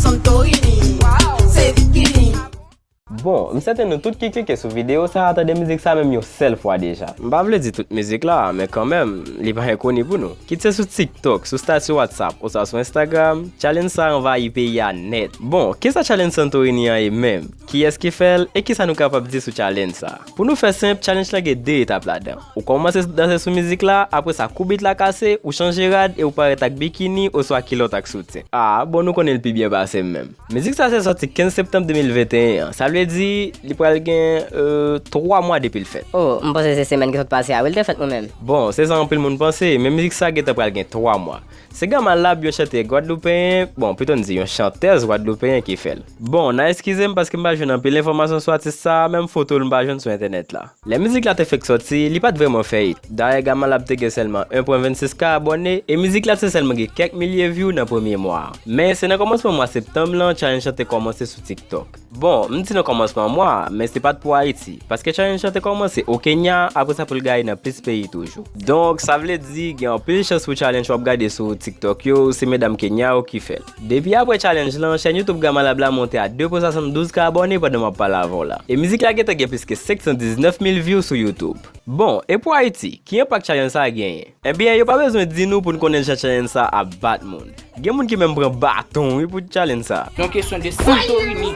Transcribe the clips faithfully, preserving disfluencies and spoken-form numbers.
Santorini, se Bikini. Bon, m sèten nou tout ki klike sou videyo sa a tande mizik sa menm yon sèl fwa deja. M pa vle di tout mizik la, men kanmenm, li pa enkoni pou nou. Kit se sou TikTok, sou stati WhatsApp, oswa sou Instagram, challenge sa a anvayi peyi a nèt. Bon, kisa challenge Santorini an ye menm? Kiyès ki fè l? E kisa nou kapab di sou challenge sa a? Pou nou fè senp, challenge lan gen de etap ladan. Ou kòmanse danse sou mizik la, apre sa kou beat la kase, ou chanje rad e ou parèt ak bikini oswa kilòt ak soutyen. Ah, bon, nou konnen l pi byen pase m menm. Mizik sa se sòti kenz septanm de mil venteyen an. Sa vle di, li pral gen, euh, twa mwa depi l fèt. Oh, m panse se semèn ki sot pase a wi l te fèt mwen menm. Bon, se sa anpil moun panse, men mizik sa gentan pral gen twa mwa. Se Gamalab, yon chante gwadloupeyen, bon, pito n di yon chantèz gwadloupeyen ki fè l. Bon, n a eskize m paske m pa jwenn anpil enfòmasyon sou atis sa a, menm foto l m pa jwenn sou entènèt la. Lè mizik la te fèk sòti, li pa t vrèman fè it. Dayè, Gamalab te gen sèlman en pwen vennsis K abòne, e mizik la te sèlman gen kèk milye view nan premye mwa a. Men, se nan kòmansman mwa septanm lan, challenge lan te kòmanse sou TikTok. Bon, m di nan kòmansman mwa a, men se pa t pou Ayiti, paske challenge lan te kòmanse o Kenya, apre sa pou l gaye nan plis peyi toujou. Donk, sa vle di, gen anpil chans pou challenge w ap gade sou TikTok yo, se medam Kenya yo ki fè l. Depi apre challenge lan, chèn YouTube Gamalab la monte a de pwen swasanndouz K abòne pandan m ap pale avè w la. E mizik la gentan gen plis ke senk san diznèf mil view sou YouTube. Bon, e pou Ayiti, ki enpak challenge sa a genyen? Ebyen, yo pa bezwen di nou pou n konnen jan challenge sa a ap bat moun. Gen moun ki menm pran baton, wi, pou challenge sa a. Yon kesyon de Santorini,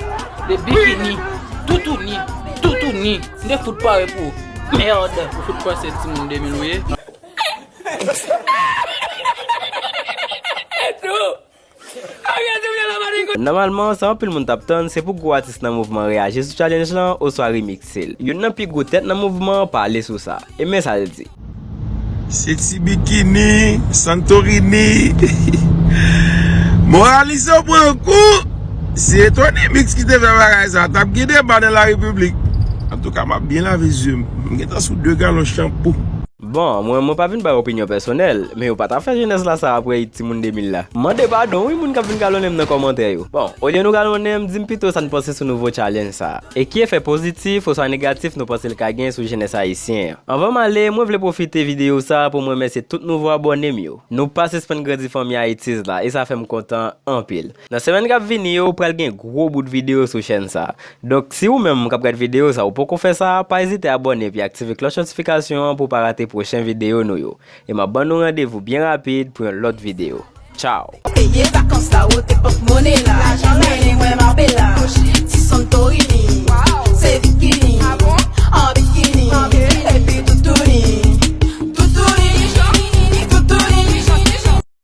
de bikini, toutouni, toutouni. M te fout pare pou ou. Merde. Ou fout panse timoun de mil ou ye? Nòmalman, sa anpil moun t ap tann, se pou gwo atis nan mouvman an reyaji sou challenge lan oswa remixe l. Youn nan pi gwo tèt nan mouvman an pale sou sa. E men sa l di. Se ti bikini, Santorini. Moralize w pran kou. Si se Tony Mix ki te fè bagay sa, t ap gen deba nan la repiblik. Antouka, m ap byen lave zye m. M gentan sou de galon chanpou. Bon, mwen, mwen pa vin bay opinyon pèsonèl, men yo pa ta fè jenès la sa apre it timoun de mil la. Mande padon, wi, moun k ap vin galonnen m nan kòmantè yo. Bon, olye nou galonnen m, di m pito sa n panse sou nouvo challenge sa a. E ki efè pozitif oswa negatif nou panse l ka gen sou jenès ayisyen an? Anvan m ale, mwen vle pwofite videyo sa a pou m remèsye tout nouvo abòne m yo. Nou pa sispann grandi fanmi Ayitiz la, e sa fè m kontan anpil. Nan semèn k ap vini yo, pral gen gwo bout videyo sou chèn sa a. Donk, si ou menm k ap gad videyo sa a, ou poko fè sa, pa ezite abòne epi aktive klòch notifikasyon an pou w pa rate pwochen videyo nou yo. E m ap ban nou randevou byen rapid pou yon lòt videyo. Tchao! Peye vakans la, wote pòtmone la. Lajan rele mwen Marbella. Ti Santorini, se bikini.